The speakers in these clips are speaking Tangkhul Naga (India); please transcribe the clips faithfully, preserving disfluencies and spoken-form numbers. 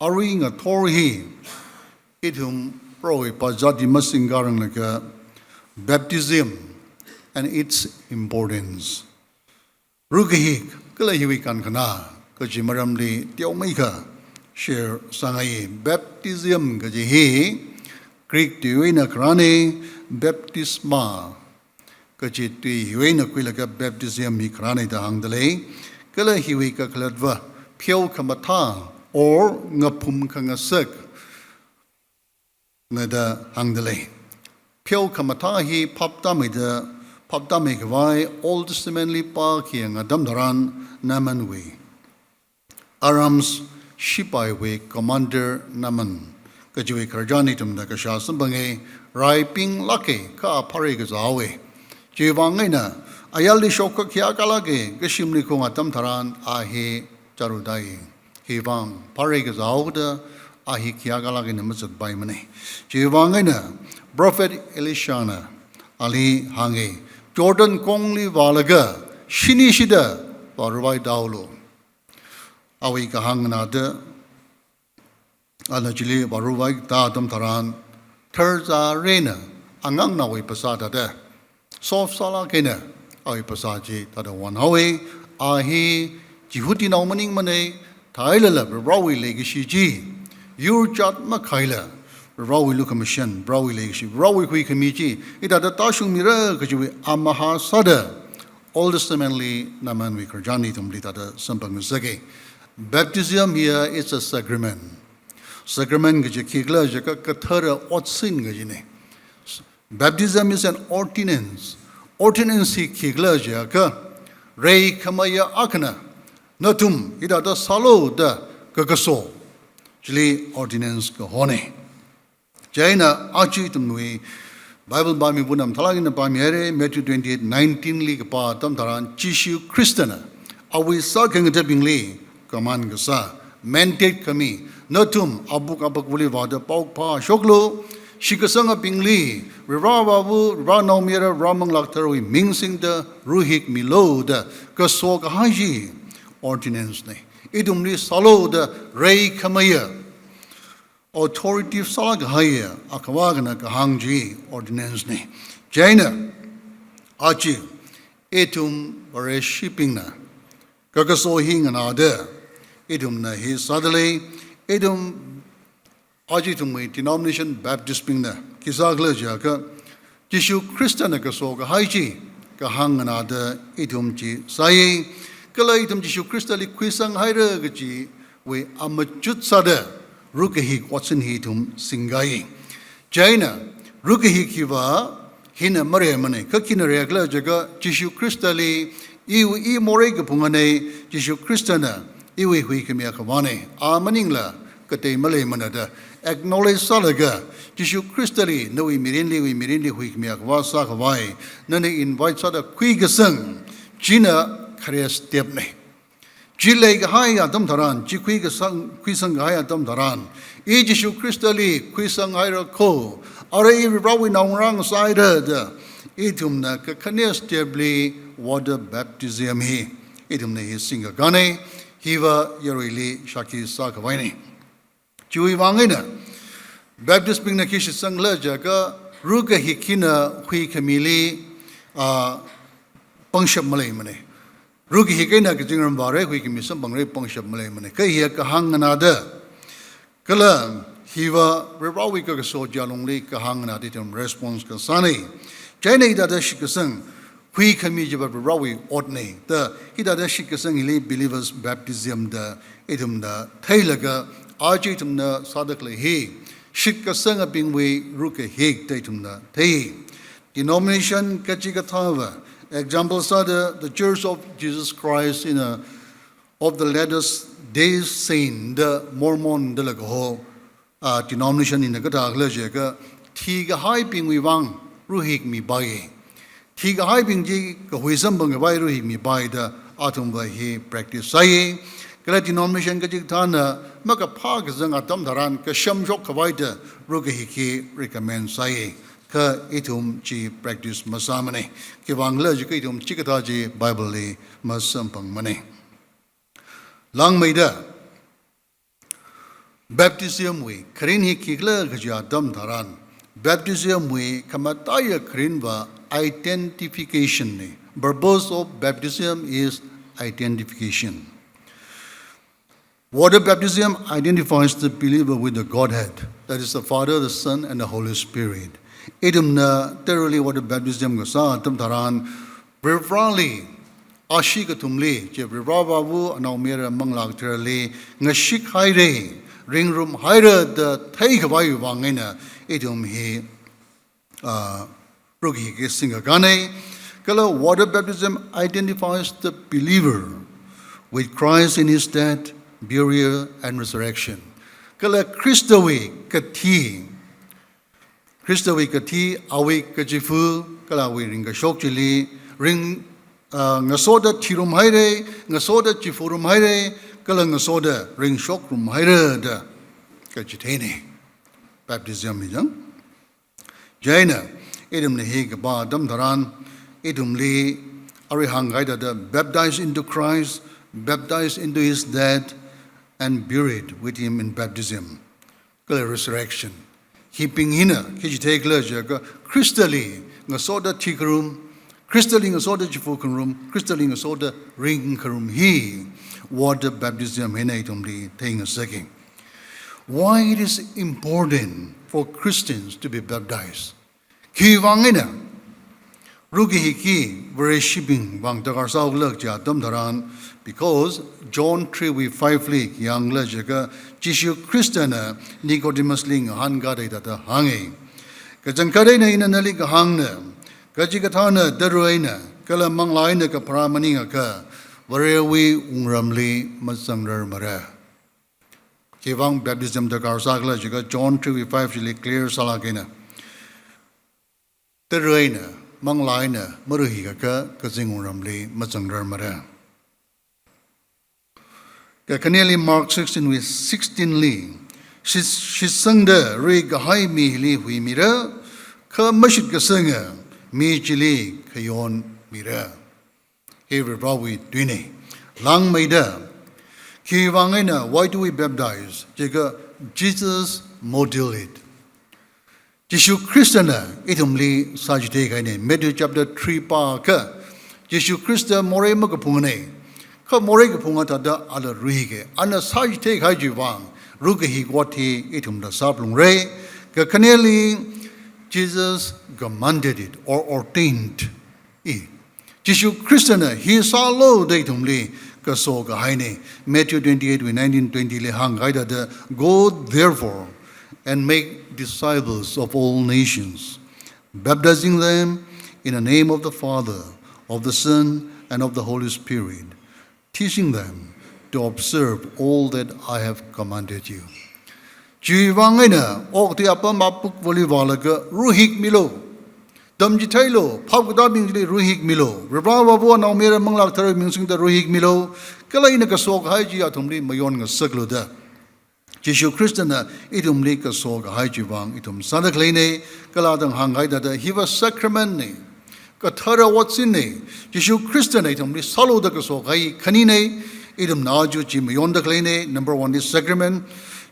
Arui ngathor hi, ithum Prohowui pazat hi masingkharanglaga baptism and its importance. Rukahik kala hiwui kankhana kaji maramli teomeikha share sāngai. Baptism kaji hi Greek tuiwui eina kharāna, baptisma kaji tui hiwui eina khuilaga baptism hi kharāna da hāngdalei. Kala hiwui kakhalatva pheokhamathā or ngaphum khangasak na da hāngdalei. Pheokhamathā hi phaptāmeida, phaptāmeikhavai Old Testament li pākhi atam tharan Naamanwui, Aram's shipaiwui commander Naaman kajiwui khararchan ithumna kashā samphanga, raipinglāka, kha a pharai kazāhaowa. Chiwuivang eina ayarli shokkha khayākālāka, kashimli khong atam tharan a hi chāra dai. Hiwuivang pharai kazāhaoda a hi khayākālāk eina mazatpaimana. Chiwuivang eina Prophet Elishana ali hānga, Jordan kongli vālaga shinishida vāruvaitā haolu. Awui kahāng nganāda ana chili vāruvaitā atam tharan, tharzārana angangnāwui phasā thāda, soft sālāk eina awui phasā chi thāda wanhaowa. A hi Jihudinao maningmana, thālala Varewui leikashi chi, yur jat makhaila Varewui lukhamashan, Varewui leikashi, Varewui huikhami chi hithāda tāshungmira kajiwui amahā sāda Old Testament li Naamanwui khararchan ithumli thāda samphangngasaka. Baptism here is a sacrament. Sacrament kaji khikhala jiakha kathara otsin kajina. Baptism is an ordinance. Ordinance hi khikhala jiakha, reikhamayā akhana nathum hithāda sālu da kakaso chili ordinance kahona. Chieina aja ithumwui Bible pāmi vunam thalangina pāmihaira, Matthew twenty-eight nineteen li kapā atam tharan Jishu Khristana awui sākhangathabingli command kasā, mandate khami, nathum abuk abakvali vāda paokaphā shoklu, shitkasangabingli, Vare Avāva, Vare Naomayara, Vare Manglā Katharawui ming singda ruhikmilu da kaso kahai chi ordinance na. Ithumli sālu da reikhamayā, authoritative sālāk kahai akhava akhana kahāng chi ordinance na. Chieina aja ithum Vareshibingna kakaso hi nganāda ithumna hi sādalei. Ithum aja ithumwui denomination Baptist bingna khi sākhala jiakha, Jishu Khristana kaso kahai chi kahāng nganāda ithum chi sāya. Kala ithum Jishu Khristali khuisanghaira kajiwui amachut sāda rukahik otsin hi ithum singkahai. Chieina rukahik hiva hina mareimana, kha khina reikhala jiakha Jishu Khristali iwui, i morei kaphungana, Jishu Khristana iwui huikhami akhavana, a maningla katei maleimana da acknowledge sālaga, Jishu Khristali nawui mirinli, iwui mirinli huikhami akhava sākhavai nana invite sāda khuikasang china khare step na. Chi leikahai atam tharan, chi khuikasang, khuisangkahai atam tharan, i Jishu Khristali khuisanghaira kho, arui i Varewui naongarā sāhaira da ithumna kakhane step li water baptism hi ithumna hi singkakāna. Hiva yaruili shākhi sākhavaina. Chiwuivang eina Baptist bingna khi shitsangkhala jiakha, rukahik hina huikhamili, ah, pangshap maleimana. Rukahik eina kazingram vāra, huikhami samphangra pangshap maleimana. Kha hiya kahāng nganāda, kala hiva Varewui kakaso chi alungli kahāng nganāda ithum response kasāna. Chieina hithāda shitkasang, huikhami chiva Varewui otna da hithāda shitkasang hili believers baptism da ithumna theilaga, aja ithumna sāda khalei hi shitkasangabingwui rukahik da ithumna thei. Denomination kachikathāva, example sāda The Church of Jesus Christ in a, of the Latter Day Saint, the Mormon da laka ho, ah, denomination hina kathā khala jiakha, thikahaibingwui vang ruhikmipai. Thikahaibing chi kahui samphang khavai ruhikmipaida athumva hi practice sāya. Kala denomination kachikathāna makaphā kazang atam tharan kashamshok khavaida rukahik hi recommend sāya. Kha ithum chi practice masāmana. Khiwuivang khala jiakha ithum chikathā chi Bible li masamphangmana. Langmeida, Baptism wui kharin hi khikhala kaja atam tharan, baptism wui khamataiya kharinva identification na. Purpose of baptism is identification. Water baptism identifies the believer with the Godhead, that is the Father, the Son, and the Holy Spirit. Ithumna literally water baptism kasā atam tharan, Varivarali, ashee kathumli, chi Varivarāva̱, Anaomayara Manglā Katharali ngashik haira, ringrum haira da theikhavai vang eina ithum hi, ah, rukhik hi singkakāna. Kala water baptism identifies the believer with Christ in his death, burial, and resurrection. Kala Khristawui kathi, Khristawui kathi, awui kachifa, kala awui ringkashok chili, ring, ah, ngasoda thirum haira, ngasoda chifarum haira, kala ngasoda ringshokrum haira da kachitheina. Baptism hi chang. Chieina, ithumna hi kapā atam tharan, ithumli arui hāngkahai thāda, baptized into Christ, baptized into his death, and buried with him in baptism. Kala resurrection. Hibing hina khi chitheikhala jiakha, Khristali ngasoda thikharum, Khristali ngasoda chifakharum, Khristali ngasoda ringkharum hi water baptism hina ithumli theingasaka. Why it is important for Christians to be baptized? Khiwui vang eina rukahik hi Vareshibing vang darkar sākhala kaja atam tharan, because John three wui five li khi hāngkhala jiakha, Jishu Khristana Nicodemus li ngahānkahai thāda hānga. Kachangkhat eina ina nali kahāngna, kachikathāna tara eina, kala manglā eina kapharā maningakha, Varewui wungramli mazangrarmara. Khiwui vang baptism darkar sākhala jiakha John three wui five chili clear sālāk eina. Tara eina, manglā eina maruihikakha kazing wungramli mazangrarmara. Kakhaneli Mark sixteen wui sixteen li, shit-, shitsangda ruikahai mili huimira, kha mashitkasanga mi chili khayon mira. Hi Varivarāwui tuina. Langmeida, khiwui vang eina, why do we baptize? Jiakha Jesus modeled it. Jishu Khristana ithumli sāchithei kahaina. Matthew chapter three pākha, Jishu Khrista morei makaphungana. Kha morei kaphunga thāda ala ruihika. Ana sāchithei kahai chiwui vang, rukahik ot hi ithumda sāphalungra. Kakhaneli, Jesus commanded it or ordained it. Jishu Khristana hi sālu da ithumli kaso kahaina. Matthew twenty-eight wui nineteen twenty li hāngkahai thāda, "Go therefore and make disciples of all nations, baptizing them in the name of the Father, of the Son, and of the Holy Spirit, teaching them to observe all that I have commanded you." Chiwui vang eina, okathui apam apuk vāli vālaga ruihikmilu. Tamchitheilu, phap katābing chili ruihikmilu. Varivarā Avāva̱, Naomayara Manglā Katharawui ming singda ruihikmilu. Kala ina kaso kahai chi athumli mayonngasaklu da. Jishu Khristana ithumli kaso kahai chiwui vang ithum sāda khaleina, kala tang hāngkahai thāda hiva sacrament na, kathara otsinna, Jishu Khristana ithumli sālu da kaso kahai khanina, ithumna aja chi mayonda khaleina. Number one li sacrament,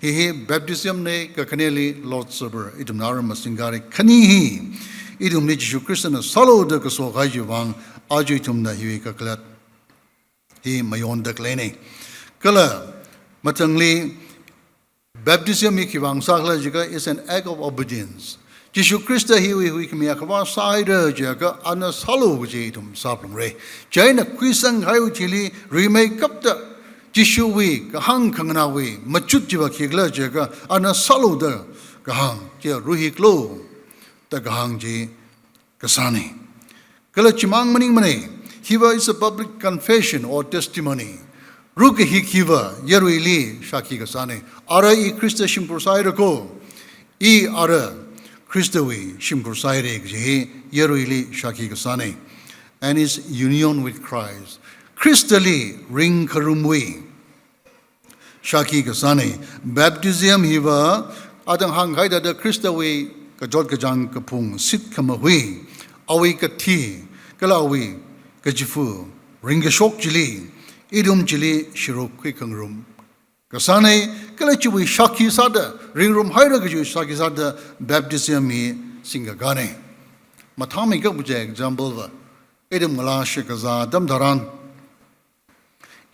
hi hi baptism na, kakhaneli Lord's Supper, ithumna ara masingkahai khani hi, ithumli Jishu Khristana sālu da kaso kahai chiwui vang, aja ithumna hiwui kakhalat hi mayonda khaleina. Kala, mathangli, baptism hi khiwui vang sākhala jiakha is an act of obedience. Jishu Khrista hiwui huikhami Akhava sāhaira jiakha ana sālu kaji ithum sāphalungra. Chieina khuisang kahaiwui thili rimeikapta Jishuwui kahāng khanganāwui machut chiva khikhala jiakha ana sālu da kahāng, chi ruihiklu da kahāng chi kasāna. Kala chimang maningmana, hiva is a public confession or testimony. Rukahik hiva yaruili shākhi kasāna. Ara i Khrista shimkhur sāhaira ko, i ara Khristawui shimkhur sāhaira kaji hi yaruili shākhi kasāna. And is union with Christ. Khristali ringkharumwui shākhi kasāna. Baptism hiva, atang hāngkahai thāda Khristawui kachot kachāng kaphung shitkhamāwui, awui kathi, kala awui kachifa, ringkashok chili, ithum chili shiruk khuikhangarum kasāna, kala chiwui shākhi sāda, ringrumhaira kajiwui shākhi sāda baptism hi singkakāna. Mathāmeikap kaji example va, ithum ngalā shitkazā atam tharan,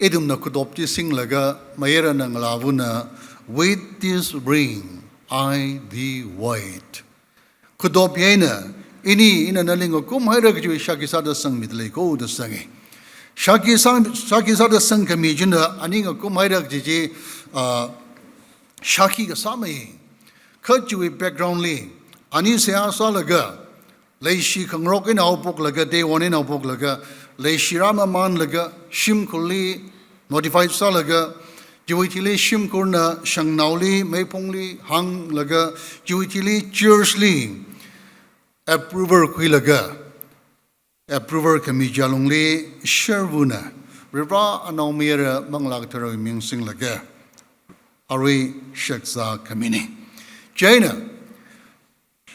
ithumna khuitop chi singlaga, mayarana ngalāvana, "With this ring I thee wed." Khuitop eina, ini ina nali ngakumhaira kajiwui shākhi sāda sangmida leiko da sanga. Shākhi sā, shākhi sāda sangkhami china, ani ngakumhaira kaji chi, ah, shākhi kasā mei. Kha chiwui background li, ani seihā sālaga, leishi khangarok eina haophoklaga, day one eina haophoklaga, leishi rāmamānlaga, shimkhurli notified sālaga, chiwui thili shimkhurna shangnaoli, meiphungli hānglaga, chiwui thili church li approval khuilaga, approval khami chi alungli sharvana, Varivara, Anaomayara, Manglā Katharawui ming singlaga, arui shitkazā khamina. Chieina,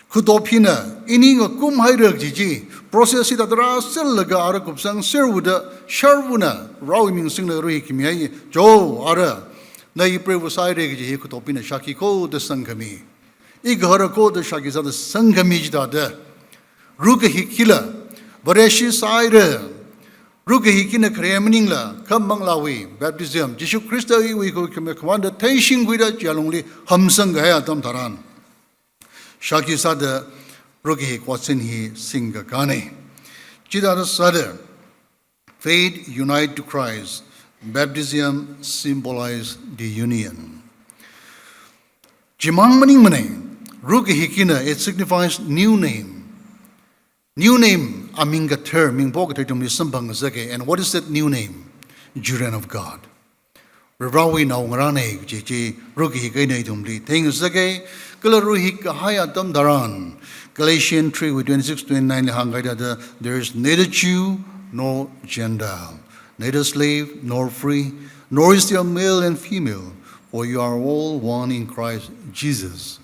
khuitop hina, ini ngakumhaira kaji chi, process hithāda rāserlaga ara kupsang servada, sharvana, Varewui ming singlaga rui khami hai, jo, ara, na hi preiva sāhaira kaji hi khuitop hina shākhi ko da sangkhami. I gahara ko da shākhi sāda sangkhami chithāda, rukahik hila, Vareshi sāhaira, rukahik hina khare maningla, kha manglāwui, baptism, Jishu Khristawui kho khami khawanda theishingkhuida chi alungli hamsang kahai atam tharan, shākhi sāda rukahik watsin hi singkakāna. Chithāda sāda, faith unite to Christ, baptism symbolize the union. Chimang maningmana, rukahik hina, it signifies new name. New name, aming kathar, mingpho kathar ithumli samphangngasaka. And what is that new name? Children of God. Varewui naongarāna kaji chi rukahik eina ithumli theingasaka, kala ruihik kahai atam tharan, Galatians three wui twenty-six, twenty-nine li hāngkahai thāda, "There is neither Jew nor Gentile, neither slave nor free, nor is there male and female, for you are all one in Christ Jesus."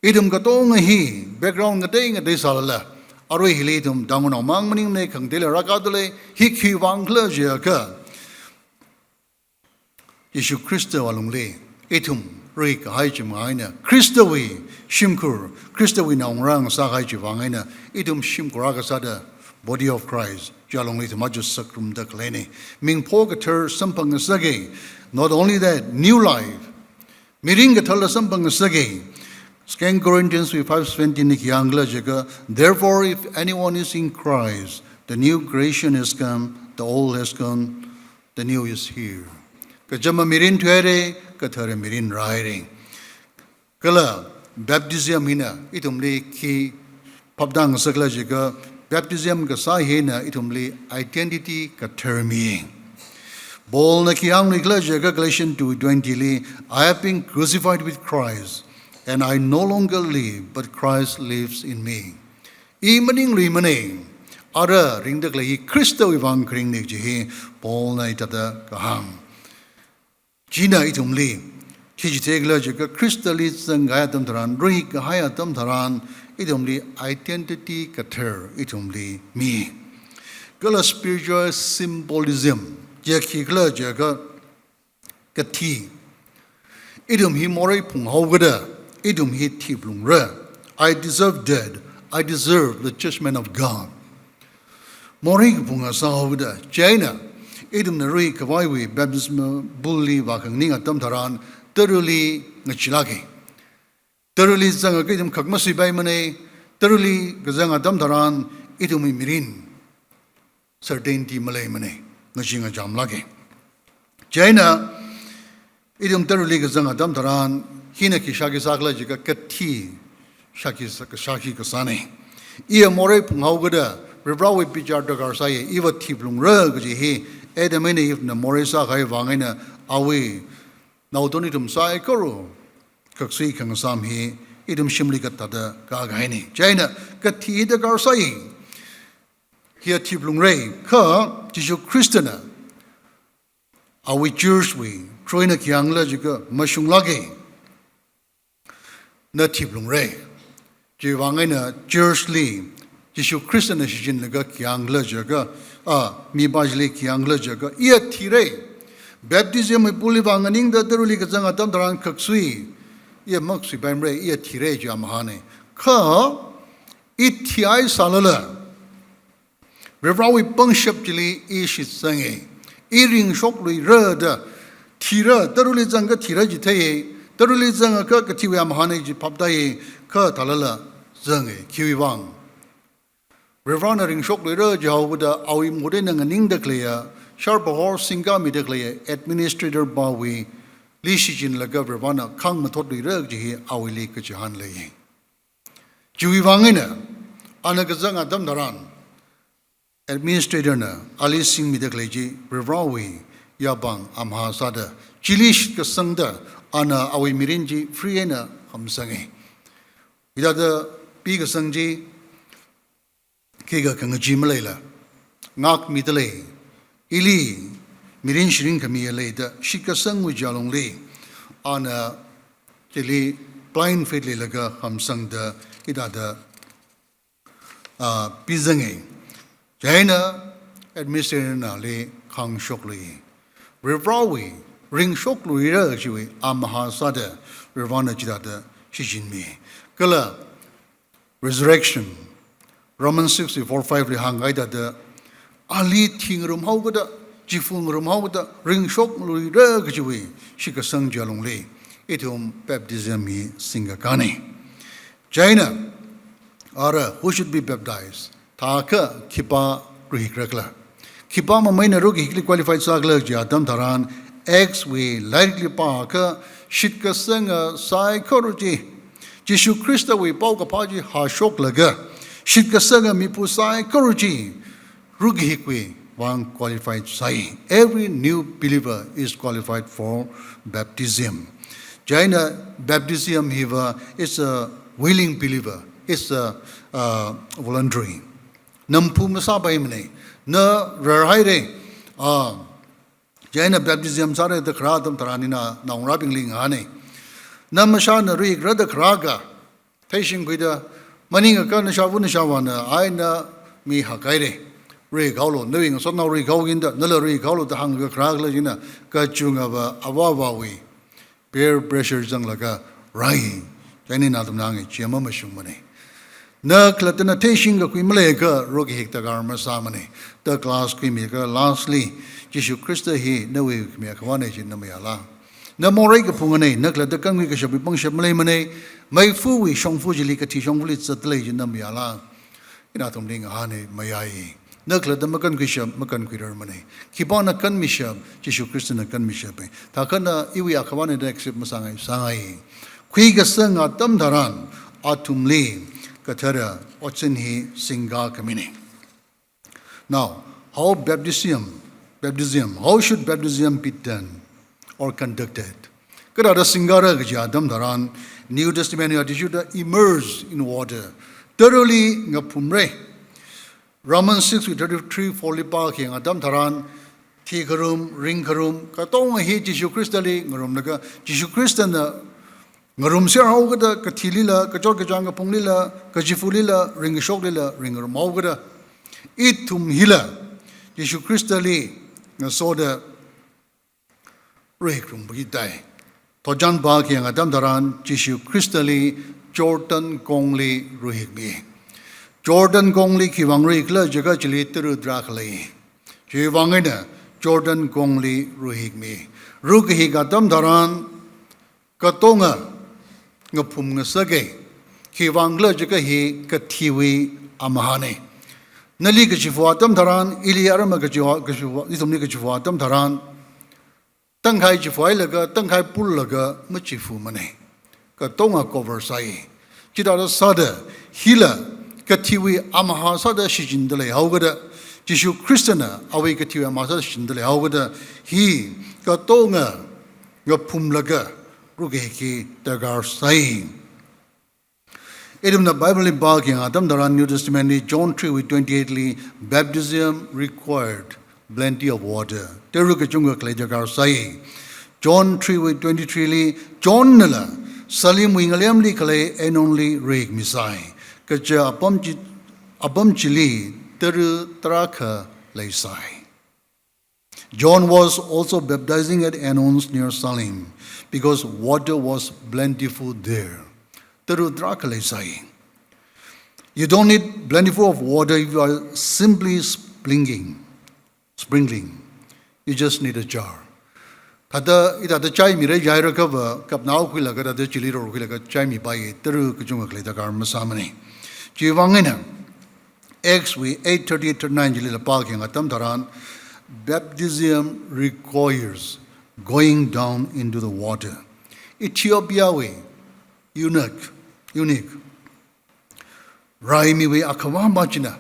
Ithum katonga hi background ngatei ngatei sālala, arui hili ithum Tangkhulnao mang maningmana, khangateila rākādalei, hi khiwui vang khala jiakha, Jishu Khristawui alungli ithum ruihik kahai chimang eina, Khristawui shimkhur, Khristawui naongarā ngasākahai chiwui vang eina, ithum shimkhur akha sāda body of Christ chi alungli ithum aja sāngarumda khaleina. Mingpho kathar samphangngasaka. Not only that, new life. Mirin katharla samphangngasaka. Second Corinthians five seventeen li khi hāng khala jiakha, "Therefore, if anyone is in Christ, the new creation has come, the old has gone, the new is here." Kachama mirin thuihaira, kathara mirin rāhaira. Kala baptism hina ithumli khi phaptāngasaka khala jiakha, baptism kasā hina ithumli identity kathar mi. Paulna khi hāngluikhala jiakha Galatians two twenty li, "I have been crucified with Christ, and I no longer live, but Christ lives in me." I maningluimana, ara ringda khalei hi Khristawui vang kharingna kaji hi Paulna hithāda kahāng. China ithumli khi chithei khala jiakha Khristali zangkahai atam tharan, ruihik kahai atam tharan, ithumli identity kathar ithumli mi. Kala spiritual symbolism chi khi khala jiakha kathi. Ithum hi morei phunghaokida, ithum hi thiphalungra. "I deserve death. I deserve the judgment of God." Morei kaphunga sāhaokida, chieina ithumna ruihik khavaiwui baptismal pool li vākhanganing atam tharan, taruili ngacheelāka. Taruili zangakha ithum khak masuipaimana, taruili kazang atam tharan ithumwui mirin certainty maleimana, ngachee ngachamlāka. Chieina, ithum taruili kazang atam tharan, hina khi shākhi sā khala jiakha kathi shākhi sā, shākhi kasāna. Iya morei phunghaokida, Varivarāwui bichar darkar sāya, iva thiphalungra kaji hi, Adam eina Eve na morei sākahai vang eina, awui naothot ithum saikora khaksui khangasām hi, ithum shimli kathāda kākahaina. Chieina, kathi darkar sāya. Hiya thiphalungra, kha Jishu Khristana awui church wui through eina khi hāng khala jiakha mashunglāka. Na thiphalungra. Chiwui vang eina church li Jishu Khristana shichinlaga khi hāng khala jiakha, a, mipā chili khi hāng khala jiakha, iya thira. Baptism wui pulli vang nganingda taruili kazang atam tharan khaksui, iya maksuipaimara, iya thira chi amahana. Kha, i thihai sālala, Varivarawui pangshap chili i shitsanga. I ringshokluira da, thira, taruili zangakha thira chitheiya, taruili zangakha kathiwui amahana chi phaptāya, kha thālala zanga, khiwui vang. Varivarana ringshokluira jihaokida awui mot eina nganingda khaleiya, sharpahor singkāmida khaleiya, administrator pāwuili shichinlaga Varivarana khangmathotluira kaji hi awuili kachihān leiya. Chiwui vang eina, ana kazang atam tharan, administrator na ali singmida khalei chi, Varivarawui yāpāng amaha sāda, chili shitkasangda, ana awui mirin chi free eina hamsanga. Hithāda pikasang chi, khikha khangachee maleila, ngākmida lei, ili mirin shirin khamiya leida, shitkasangwui chi alungli, ana chili blind faith leilaga hamsangda, hithāda, ah, pizanga. Chieina administrator na ali khāngshoklui. Varivarawui ringshokluira chiwui amaha sāda, Varivarana chithāda shichinmi. Kala resurrection, Romans six four five li hāngkahai thāda, ali thingarum haokida, chifa ngarum haokida, ringshokluira kajiwui shitkasang chi alungli, ithum baptism hi singkakāna. Chieina, ara, who should be baptized? Thākha khipā ruihikra khala? Khipā mamaina rukahikli qualified sākhala kaji atam tharan, Acts wui lairikli pākha shitkasanga saikora chi, Jishu Khristawui paokaphā chi hāshoklaga, shitkasanga mipā saikora chi, rukahikwui vang qualified sāi. Every new believer is qualified for baptism. Chieina baptism hiva is a willing believer, is a, uh, voluntary. Namphu masāpaimana, na rarhaira, ah, chieina baptism sāra da kharā atam tharan ina naongarābingli ngahāna. Na mashāna ruihikra da kharākha, theishingkhuida, maningakha nashāva̱ nashāvāna, ai na mi hakhaira. Ruihikhaolu, nawui ngasotnao ruihikhaoki da, nala ruihikhaolu da hāngakha kharā khala china, kachungkhava avāvawui peer pressure zanglaga rai. Chieina ina athumna hānga, chi mamashungmana. Na khalattana theishingkakhui maleiakha rukahik darkar masāmana. Da class khuimiakha lastly, Jishu Khrista hi nawui khami akhavāna chi na mayāla? Na morei kaphungana, na khalatta kankhui kashapwui pangshap maleimana, meifuwui shongfa chili kathi shongfali zatda lei chi na mayāla? Ina athumli ngahāna, mayāi. Na khalatta makankhuishap, makankhuirarmana. Khipāna kanmishap? Jishu Khristana kanmishapa. Thākhana iwui akhavāna da accept masāngai, sāngai. Khuikasang atam tharan, athumli kathara otsin hi singkakhamina. Now, how baptism, baptism, how should baptism be done or conducted? Kathāda singkara kaji atam tharan, New Testament ya tishuda immerse in water. Thoroughly ngaphumra. Romans six thirty-three four li pākhayang atam tharan, thikharum, ringkharum, katonga hi Jishu Khristali ngarumlaga, Jishu Khristana ngarumser haokida, kathilila, kachot kachāng kaphunglila, kachifalila, ringkashoklila, ringngarum haokida, ithum hila Jishu Khristali ngasoda ruihikrum paki tai. Thotchan pākhayang atam tharan, Jishu Khristali Jordan kongli ruihikmi. Jordan kongli khivang ruihikhala jiakha chili tara tarākha lei. Chiwui vang eina Jordan kongli ruihikmi. Rukahik atam tharan, katonga ngaphum ngasaka. Khivang khala jiakha hi kathiwui amahana. Nali kachifa atam tharan, ili arama kachifa, kachifa, ithumli kachifa atam tharan, tangkhai chifahailaga, tangkhai pullaga machifamana. Katonga cover sāi. Chithāda sāda, hila kathiwui amaha sāda shichinda leihaokida, Jishu Khristana awui kathiwui amaha sāda shichinda leihaokida, hi katonga ngaphumlaga rukahik hi darkar sāi. Ithumna Bible li pākhayang atam tharan New Testament li John three wui twenty-eight li, "Baptism required plenty of water." Tara kachungkha khalei darkar sāi. John three wui twenty-three li, John nala salimwui ngalemli khalei Aenon li ruihikmi sai. Kaja apam chi, apam chili tara tarākha leisai. John was also baptizing at Aenon near Salim, because water was plentiful there. Tara tarākha leisai. You don't need plentiful of water if you are simply sprinkling. Sprinkling. You just need a jar. Thāda, hithāda chai mira jiakha va, kapnao khuilaga thāda chili rorkhuilaga chai mipai, tara kachungkha khalei darkar masāmana. Chiwuivang eina, Acts wui eight thirty-eight thirty-nine chilila pākhayang atam tharan, baptism requires going down into the water. Ethiopia wui eunuch, eunuch, raimiwui akhavā machina,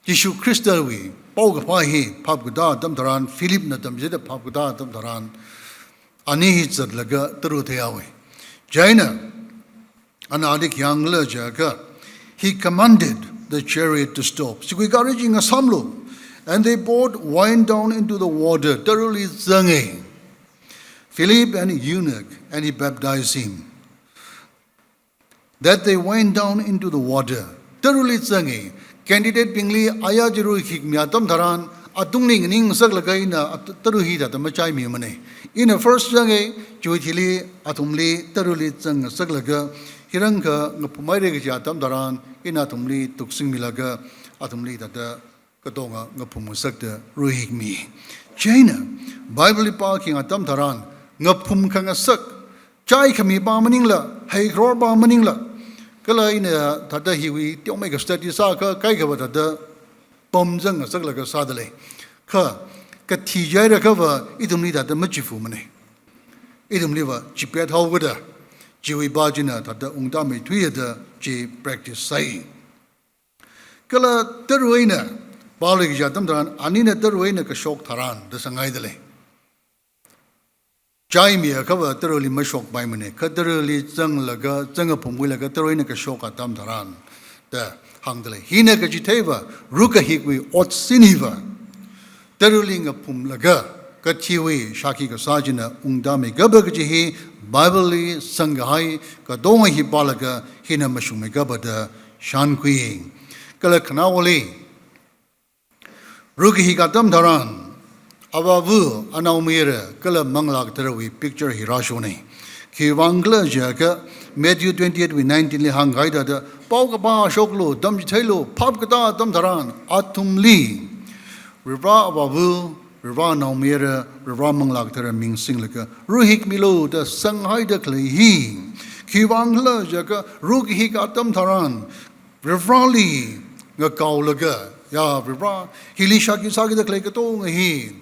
Jishu Khristawui paokaphā hi phapkatā atam tharan, Philipna tamchithei phapkatā atam tharan, ani hi zatlaga tara theihaowa. Chieina, ana ali khi hāngkhala jiakha, he commanded the chariot to stop. Sikui gari chi ngasāmlu. And they both went down into the water, tarali zanga. Philip and eunuch, and he baptized him. That they went down into the water. Tarali zanga. Candidate bingli aya chi ruikhami atam tharan, atungli nganingsaklaga ina at-, tara hithāda machaimimana. Ina first zanga, chiwui thili athumli tarali zangngasaklaga, hirangkha ngaphumhaira kaji atam tharan, ina athumli tuksingmilaga, athumli thāda katonga ngaphumngasakta ruikhami. Chieina, Bible li pākhayang atam tharan, ngaphum khangasak, chaikhami pa maningla, heikharor pa maningla, kala ina thāda hiwui teomeikha study sākha kaikha va thāda pamzangngasaklaga sādalei. Kha, kathi jiakha va ithumli thāda machifumana. Ithumli va chipet haokida, chiwui pa china thāda ungtāmeithuida chi practice sai. Kala tara eina, pāli kaji atam tharan, anina tara eina kashok tharan, da sāngaidalei. Chaimiakha va tarali mashokpaimana, kha tarali zanglaga, zanga phumkhuilaga tara eina kashok atam tharan, da hāngdalei. Hina kachithei va, rukahikwui otsin hi va, tarali ngaphumlaga, kathiwui shākhi kasā china ungtāmeikapa kaji hi, Bible li sangkahai, katonga hi pālaga, hina mashungmeikapa da shānkhui. Kala khanaowali, rukahik atam tharan, avāva, anaomayara, kala Manglā Katharawui picture hi rāshona. Khiwuivang khala jiakha, Matthew twenty-eight wui nineteen li hāngkahai thāda, paokaphā shoklu, tamchitheilu, phapkatā atam tharan, athumli, Varivara Avāva, Varivara Naomayara, Varivara Manglā Kathara ming singlaga, ruikhamilu da sanghaida khalei hi. Khiwuivang khala jiakha, rukahik atam tharan, Varivarali ngakaolaga, ya Varivara, hili shākhi sākida khalei katonga hi,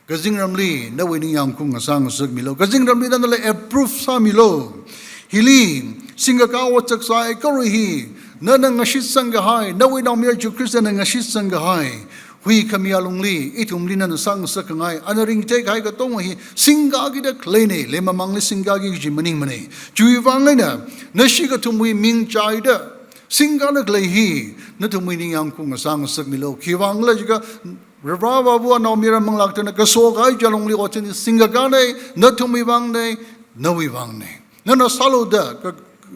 kazingramli nawui ningyāng khaung ngasā ngasakmilu. Kazingramli nana approve sāmilu. Hili singkakā otsak sākahai hi, nana ngashitsang kahai, nawui Naomayara Jishu Khristana ngashitsang kahai huikhami alungli, ithumli nana sāngasak khangai, ana ringtei kahai katonga hi, singkākida khaleina, leimamangli singkāki kaji maningmana. Chiwuivang eina, nashi kathumwui ming chaida, singkāda khalei hi, nathumwui ningyāng khaung ngasā ngasakmilu. Khiwuivang khala jiakha, Varivara Avāva Naomayara Manglā Kathara kaso kahai chi alungli otsin hi singkakāna, nathumwui vangna, nawui vangna. Nana sālu da, ka,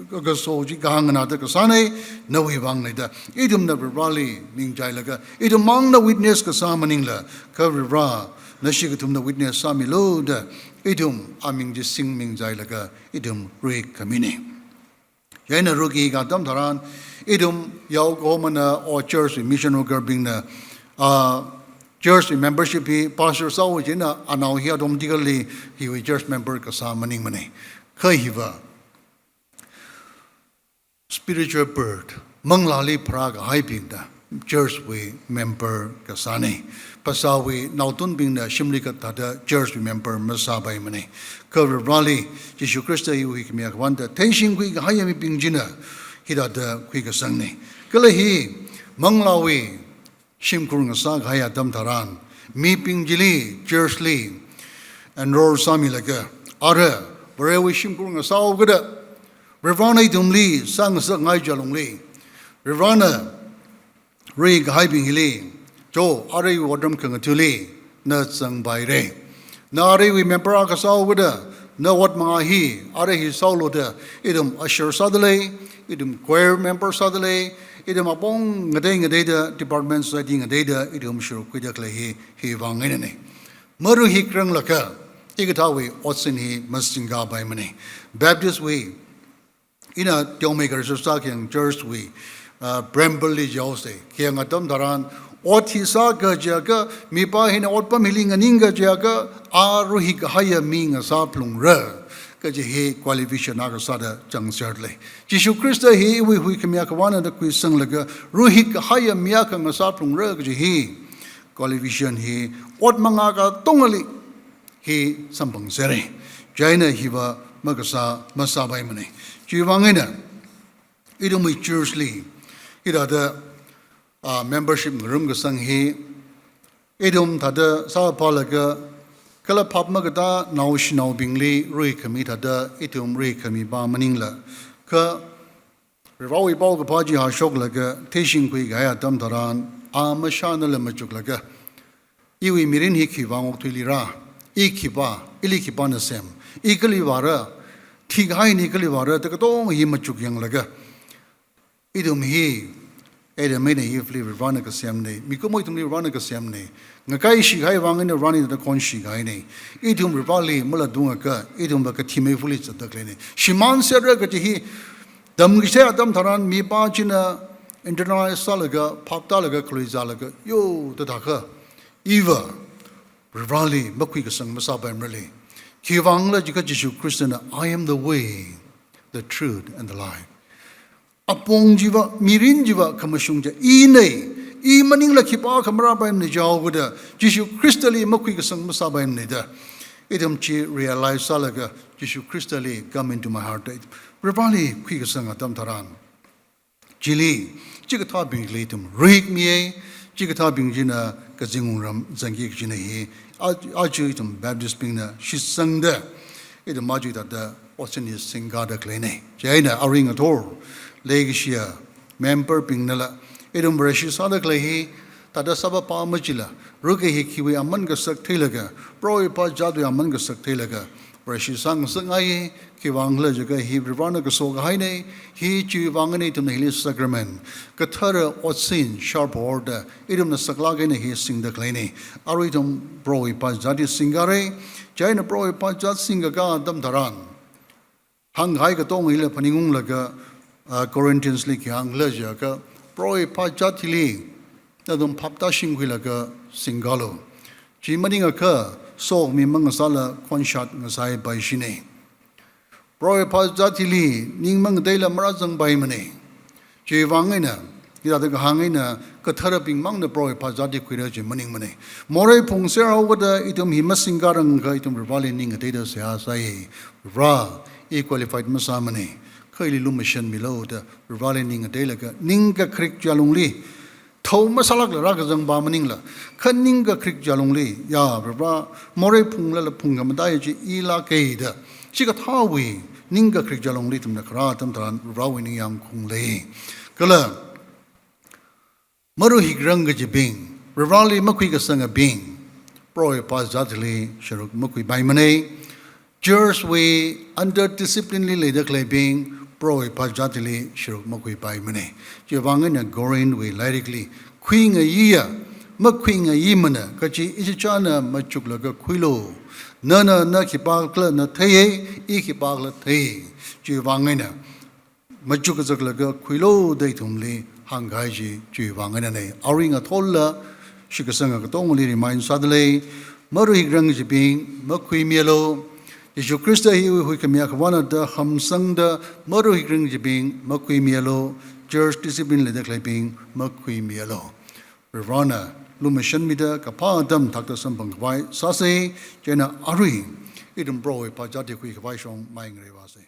ka, kaso chi kahāng nganāda kasāna, nawui vangna da. Ithumna Varivarali ming chailaga, ithum mangna witness kasā maningla, kha Varivara, nashi kathumna witness sāmilu da, ithum aming chi singming chailaga, ithum ruikhamina. Chieina rukahik atam tharan, ithum yaokahomana or church mission worker bingna, ah, church membership hi pastor sāhaowa china, anao hi automatically hiwui church member kasā maningmana. Kha hiva spiritual birth, manglāli pharākahai bingna church wui member kasāna. Phasāwui naothotbingna shimli kathāda church wui member masāpaimana. Kha Varivarali, Jishu Khrista hi huikhami akhavāna da theishingkhui kahaiya mibing china, hithāda khuikasangna. Kala hi, manglāwui shimkhur ngasā kahai atam tharan, mibing chili, church li, enroll sāmilaga, ara, Varewui shimkhur ngasāhaokida, Varivarana ithumli sāngasak ngai chi alungli, Varivarana ruikahaibing hili, cho, arui otram khangathali, na zangpaira. Na aruiwui member akha sāhaokida, na ot manga hi, arui hi sālu da, ithum usher sādalei, ithum choir member sādalei, ithum apong ngatei ngateida, department society ngateida, ithum shurkhuida khalei hi, hiwuivang einana. Maruhikranglakha, hikathāwui otsin hi masingkapaimana. Baptist wui, ina teomeikha research sākhayang church wui, ah, preamble li jihaosa. Khayang atam tharan, ot hi sākajiakha, mipā hina otpam hili nganingkajiakha, a ruhikkahaiya mi ngasāphalungra kaji hi qualification akha sāda changserlei. Jishu Khrista hi iwui huikhami akhavāna da khuisanglaga, ruhikkahaiya mi akha ngasāphalungra kaji hi, qualification hi, ot mangā katongali hi samphangserra. Chieina hiva makasā masāpaimana. Chiwui vang eina, ithumwui church li, hithāda, ah, membership ngarumkasang hi, ithum thāda sāphālaga, kala phap makatā naoshinaobingli ruikhami thāda, ithum ruikhami pa maningla, kha Varewui paokaphā chi hāshoklaga, theishingkhui kahai atam tharan, a mashānala machuklaga, iwui mirin hi khiwui okthuili rā, i khipā, ili khipāna sem, i kali vāra, thikahaina kali vāra, da katonga hi machukyanglaga, ithum hi, Adam eina Eve li Varena kasemna, mikumo ithumli Varena kasemna, ngakaishikahai vang eina Varena da khonshikahaina, ithum Vareli malādungakha, ithumva kathi meifali zatda khaleina, shimānserra kaji hi, tamkachithei atam tharan mipā china internalize sālaga, phap tālaga, khalui zālaga, yo, da thākha, iva, Vareli makhuikasang masāpaimaralei. Khiwui vangla jiakha Jishu Khristana, "I am the way, the truth, and the life." Apong chiva, mirin chiva, khamashung chiva, ina, i maningla khipākha marāpaimana jihaokida, Jishu Khristali makhuikasang masāpaimana da. Ithum chi realize sālaga, Jishu Khristali come into my heart da. Vareli khuikasang atam tharan, chili, chikathābingli ithum ruihikmiya, chikathābing china kazing wungram zangki kajina hi, a, aja ithum Baptist bingna shitsangda, ithum aja thāda otsin hi singkada khaleina. Chieina arui ngathor, leikashiya member bingnala, ithum Vareshi sāda khalei hi, thāda sāpapa machila, rukei hi khiwui aman kasak theilaga, Proho pazatwui aman kasak theilaga, Vareshi sāngasakngai, khiwui vang khala jiakha hi Varena kasokahaina, hi chiwui vang eina ithumna hili sacrament, kathara otsin, sharp order, ithumna saklāk eina hi singda khaleina. Arui ithum Proho pazat hi singkara, chieina Proho pazat singkakā atam tharan, hāngkahai katonga hila phaningunglaga, ah, Corinthians li khi hāng khala jiakha, Proho pazat hili, nathum phap tāshingkhuilaga singkalu. Chi maningakha, sokhami mangasāla khonshat ngasāpaishina. Proho pazat hili, ning mangateila marāzangpaimana. Chiwui vang eina, hithāda kahāng eina, katharabing mangna Proho pazat hi khuira chi maningmana. Morei phungser haokida, ithum hi masingkarangakha, ithum Vareli ning ngateida seihā sāi. Vare, i qualified masāmana. Kha ili lumashanmilu da, Vareli ning ngateilaga, ningkakharik jalungli, thao masālākla rākazangpa maningla, kha ningkakharik jalungli, ya, Vare, morei phunglala phungkhamataiya chi ilāka da, chikathāwui, ningkakharik jalungli ithumna kharā atam tharan, Varewui ningyāng khaunglei. Kala, maruhikrang kajibing, Vareli makhuikasangabing, Proho pazat hili sharuk makhuipaimana. Church wui under discipline li leida khaleibing, Proho pazat hili sharuk makhuipaimana. Chiwui vang eina Corinth wui lairikli, khuingayiya, makhuingayimana, kachi ichichāna machuklaga khuilu. Nana na khipākhala na theiya, i khipākhala thei. Chiwui vang eina, machuk kazaklaga khuilu da ithumli hāngkahai chi chiwui vang einana. Arui ngathorla, shitkasanga katongali remind sādalei, maruhikrang kajibing, makhuimialu, Jishu Khrista hi iwui huikhami akhavāna da hamsangda, maruhikrang kajibing, makhuimialu, church discipline leida khaleibing, makhuimialu. Varena, lumashanmida kaphā atam thakta samphangkhavai sāsa, chieina arui, ithum Proho pazat hi khuikhavai shong mai ngareivāsa.